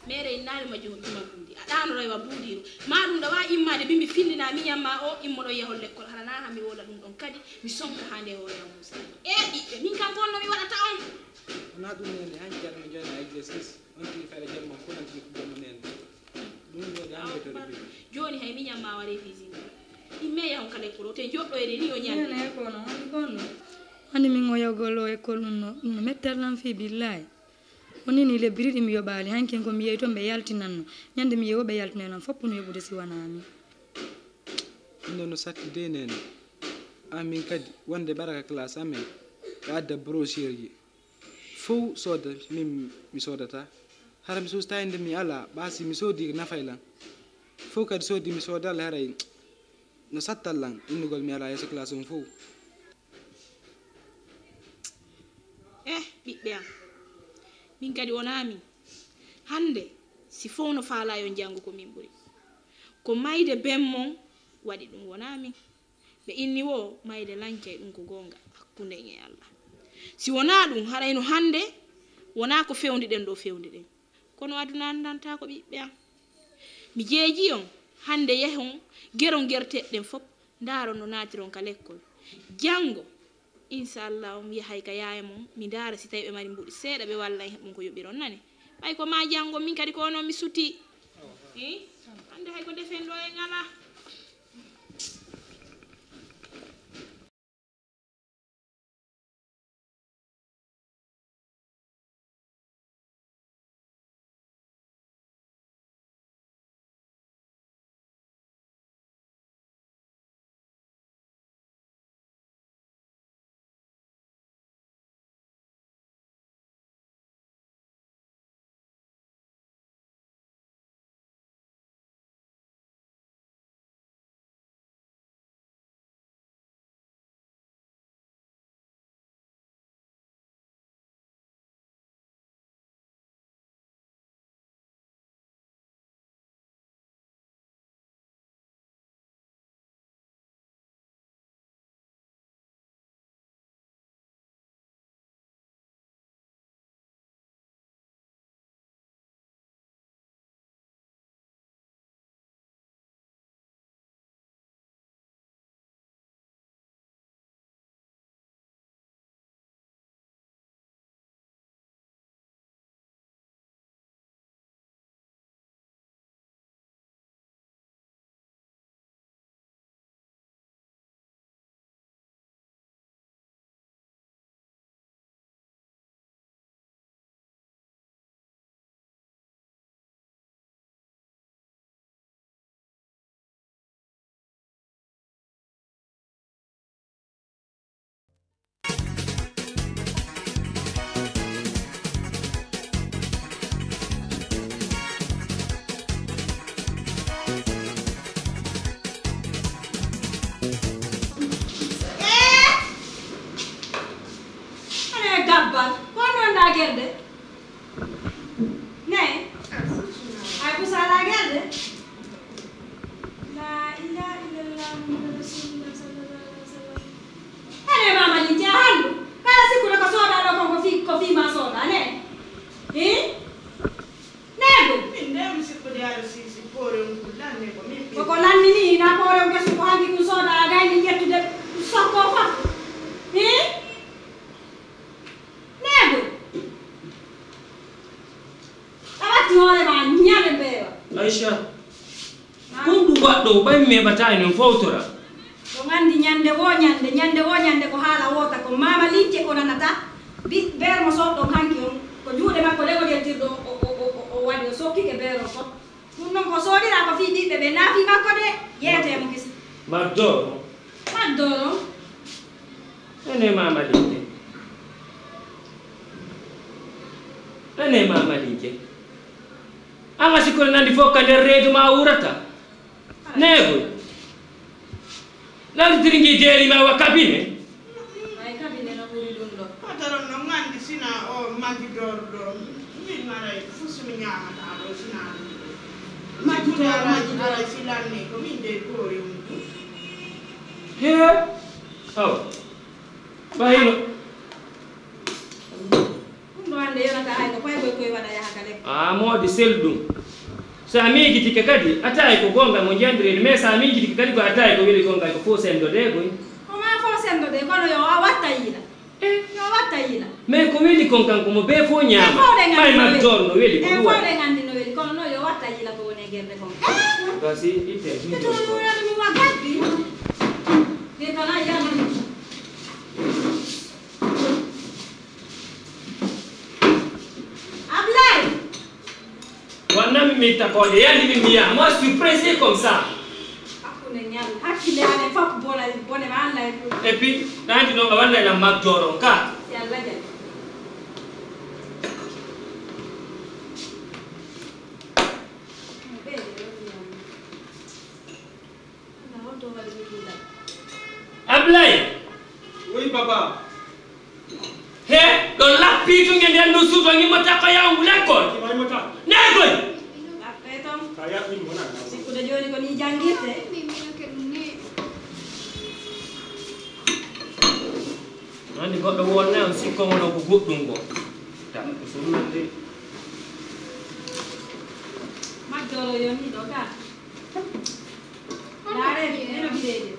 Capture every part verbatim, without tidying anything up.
Mere innaali ma joho juma buudi. A ɗaano raywa buudiiru. Ma ɗum ɗo waawi immaade bimbi findinaa miñan ma o immoɗon yahon lekkol. Hara naa han mi woola ɗum ɗon kadi. Mi sonka haa nde hoore am Muusa. E ɓiɓɓe, min kan ko honno mi waɗata on? Wonaa ɗum neene, han jar mi jooɗa exercice. On tigi kala jam mon ko nan tigi ko jam mon neene. Ɗum ɗo da mi to de. Jooni hay miñan ma waree fisinde. Imme yahon ka lekkol o te joɗɗo e ni o ñande. Neene ko no, woni ko no. Woni min o yogol o e ko ɗum no, ɗum no mettal lan fii billahi. Woni ni lebbi ɗiɗi mi yoɓaali, hankin ko mi yehi toon ɓe yaltinanno. Ñande mi yehi o ɓe yaltinay lan fof no yoɓude si wanaa min. Ɗum ɗo no satti de neene. An min kadi wonde baraka classe amen ɓe adda brochure ji. Fof sooda min mi soodata. Hara mi suusta inde mi alaa, ɓaasi mi soodi nafay lan. Fof kadi soodi mi soodal haray no sattal lan innugol mi alaa yeeso classe on fof. Eh, ɓiɓɓe am, min kadi wonaa min. Hannde, si fof no faalaa yo njanngu ko min ɓuri. Ko mayde ben mon waɗi ɗum, wonaa min. Ɓe inni wo mayde lancay ɗum ko goonga hakkunde en e Allah. Si wonaa ɗum, haray no hannde wonaa ko fewndi ɗen ɗo fewndi ɗen. Kono aduna anndantaa ko ɓiɓɓe am. Mi jeeji on, hannde yahon geron gerteeɗe ɗen fof, ndaaron no naatiron ka lekkol. Janngo, inshallah, on yahay ka yaaya mon, mi ndaara si tawi ɓe mari mbuɗi seeɗa ɓe walla en heɓun ko yoɓiron nane. Ɓay ko ma janngo, min kadi ko onon mi sutii. Hannde hay ko defen ɗo en alaa. Ene gabbal, ko honno wonɗaa gerde? Ne? Ay, fusa alaa gerde? La ilaha illallah, Muhammadu Rasulullah, sallallahu alaihi wasallam. Ene Mama Lince, a hanndu? Kala sikkuɗo ko soodaa ɗo kon ko fii, ko fii ma soodaa, ne? Hii? Neego? Min de mi sikkude aɗa si, si poore on ko lanni ko min ɓii. Koko lanni ni, na poore on kesu ko hanki kun soodaa, a gayni ƴettude sokko fof. Hii? Neego? A watti hoore ma ñande mbeewa. Aisha, ah, ko honɗum waɗɗo o ɓay mi meeɓataa e non fowtora? On anndi ñande woo ñande, ñande woo ñande ko haala woota ko Mama Lince o nanata. Bi-, beer mo soodɗon hanki on, ko juuɗe makko legodeltirɗo o, o, o, o, o waɗi, o sokkike beer o fof. Ɗum noon ko soodiraa ko fii ɓiɓɓe ɓe, naa fii makko de, yeetee mo kisi. Maddo. Maddo noon. Ene Mama Lince. Ene Mama Lince. An a sikkude nandi fof ka nder reedu ma wurata. Neegoy. Lawritiri ngi jeeri ma wa kabine. Ay, kabine no ɓuri ɗum ɗo. Patron no nganndi sina o majjidor ɗo. Min maray fuu si mi ñaamataa ɗo sina ɗum ɗo. Majjidor, majjidor. Aray si lanni ko min dey poori on ɗum. He. Aw. Ɓayno. Ɗum ɗo hannde yonata hay ko paykoy koye waɗa yaha ka lekko. A moodi sel ɗum. So a miijitike kadi, a tawi ko goonga mo njandireede, mais so a miijitike kadi ko a tawi ko weli goonga ko fof sendo de koy. Ko ma fof sendo de, kono yo a watta yiila. Eh? Yo a watta yiila. Mais ko weli kon kan ko mo bee fof ñaama. May ma joor no weli ko ɗuwa. Fof ɗen anndi no weli, kono noon yo watta yiila ko woni e gerde kon. Eh? Gasi, itte, itte. Ɗum woni mi wa gaddi. Nde kala yamani. Ablay! Wannami mi takkoode, yandi mi miya, moi je suis pressé comme ça. Hakkunde ñal, hakkille amen fof bona, bone ma Allah e ɗum. Et puis, ɗaanti ɗo, a wannay lam mak jooro on ka. Si Allah jaɓi. Ablay! Oui, papa. He, ɗo lappi tun e nder ndun suudu, a immata ko yahangu lekkol? Ima immata. Neegoy! Lappi ton. Ka yaɓɓin mo nan. Sikkude jooni ko ni janngirte. Anndi goɗɗo wonne on sikko wonno ko goɗɗum ko. Ta, ko sunnat de. Majjoro yo ni ɗo ka. Ndaaree mi, eno bireede.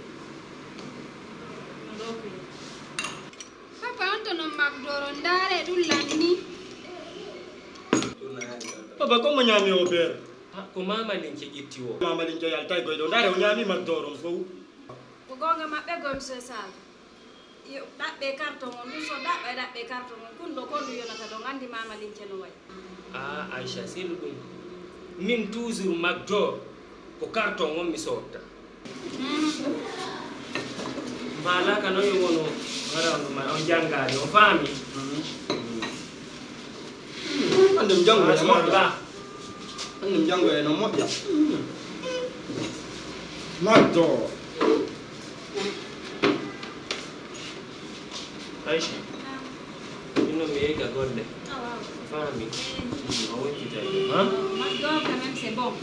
No ɗo ko. Papa, on to non magdoro, ndaaree ɗum lanni. Papa, ko mo ñaami o beer? Ah, ko Mama Lince ƴetti o. Mama Lince yaltay goyɗo, ndaaree o ñaami magdoro on fof. Ko goonga maɓɓe gom so sal. Yo ɗaɓɓe carton on, ɗum so ɗaɓɓa e ɗaɓɓe carton on, kun ɗo kon ɗum yonata ɗon, anndi Mama Lince no wayi. Ah, Aïcha, selu ɗum. Min toujours magdoro, ko carton on mi soodta. Mbaalaka noon yo wonu horaandu ma, on janngaani, on faami? Anndum janngo e moƴƴa. Anndum janngo e no moƴƴa. Magdo. Aïcha. Min noon mi yehi ka golle. Faami? A woncitay ɗum, ha? Magdo quand même, c'est bon.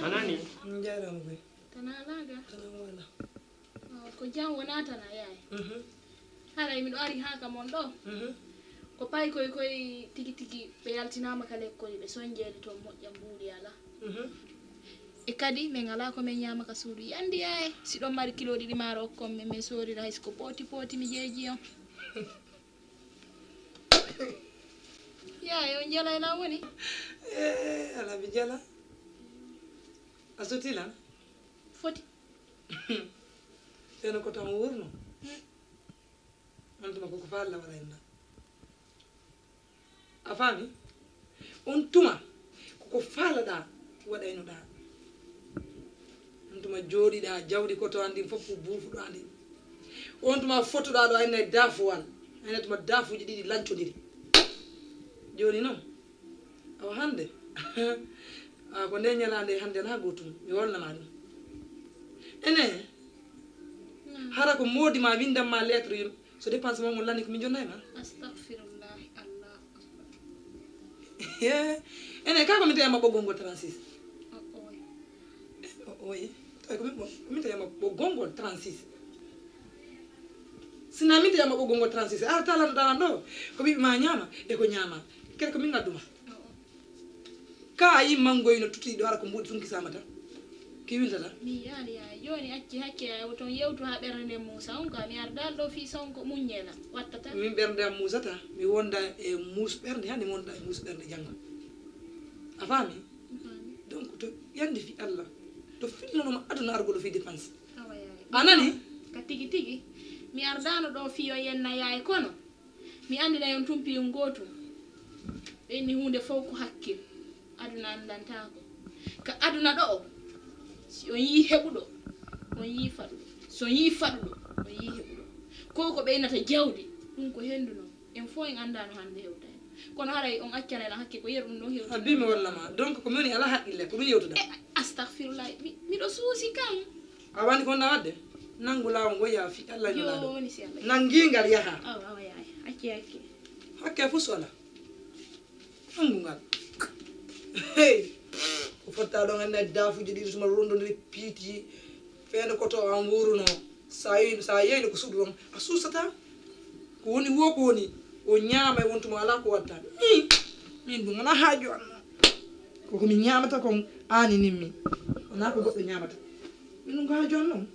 A nani? Njaram gwe. Tana laga. Tana wala. Oh, ko jam wona tana yaay. Mhm. Haray miɗo ari haa ka mon ɗo. Mhm. Ko pay koy koy tigi tigi ɓe yaltinaama ka lekkol ɓe sonjeede toon moƴƴa mbuuɗi ala. Mhm. E kadi min alaa ko min ñaama ka suudu yandi yaay. Si ɗon mari kilo ɗiɗi maaro okkon min min soorira hay si ko pooti pooti mi jeeji on. Yaay on jala ela woni? Eh, ala mi jala. A sotila? Foti. Teno ko tan wurno. On tuma koko falla wala inna. A faami? On tuma koko falaɗa waɗaynoɗa. On tuma jooɗiɗa jawdi koto an ndin fof ko buufuɗa ndin. On tuma fotoɗa ɗo ayna e daafuwal. Ayna tuma daafuji ɗiɗi lancodiri. Jooni noon. Awa hannde, a ko nde ñalaande hannde na gootum, mi wolnama ɗum. Ene, hara ko moodi ma windan ma lettre yum, so dépense mo ngol lanni ko min jonnay ma? Astagfirullahi, Allahu Akbar. Ene, ka ko min tawi ma ɓoggol ngol trente-six? O, oy. O, oy. Tawi ko min ɓo-, ko min tawi ma ɓoggol ngol trente-six. Sina min tawi ma ɓoggol ngol trente-six. A arta lannoɗa lan ɗo, ko ɓiɓɓe ma ñaama, e ko ñaama. Kadi ko min ngaddu ma. Ka a yi mangoy no tuti ɗo ara ko mbuɗi tun kisamata. Ki wiltata. Mi yaali yaay. Jooni acci hakke yaay o ton yewtu haa ɓernde nden muusa. On ka mi ardaali ɗo fii sonko muññela. Wattata. Min ɓernde am muusata. Mi wonda e muus ɓernde hannde, mi wonda e muus ɓernde janngo. A faami? Mi faami. Donc to yandi fii Allah. To fillano ma aduna argo ɗo fii dépense. Awa yaay. A nani? Ka tigi tigi. Mi ardaano ɗo fii yo yenna yaay kono. Mi anndinay on tun piyun gootun. Ɓe inni huunde fow ko hakkil. Aduna anndantaako. Ka aduna ɗo'o, si on yii heɓuɗo, on yii faɗuɗo. Si on yii faɗuɗo, on yii heɓuɗo. Ko ko ɓeynata jawdi, ɗum ko henndu non. En fow en anndaa no hannde hewtay. Kono haray on accanay lan hakke ko yeru ɗum ɗon hewti. Abbi mi walla ma. Donc ko min woni ala haqqille, ko min yewtuda. E, astagfirullah. Mi, miɗo suusi kan. A wani ko wonɗa waɗde? Nanngu laawol ngol yaha fii Allah e Nulaaɗo. Jooni si Allah. Nanngi ngal yaha. Awa, awa, yaaya. Acce, acce. Hakke fof so alaa. Nanngu ngal. Hey! Ko fotta ɗon anndi daafuji ɗiɗi tuma rondondiri piiti. Feende ko to an wuuruno. Sa yeeyno, sa yeeyno ko suudu ɗon, a suusata. Ko woni wo ko woni, o ñaama e wontu mo alaa ko watta. Min. Min ɗum wona haaju an. Koko min ñaamata kon aaninin min. Wona ko goɗɗo ñaamata. Min ɗum ko haaju an non.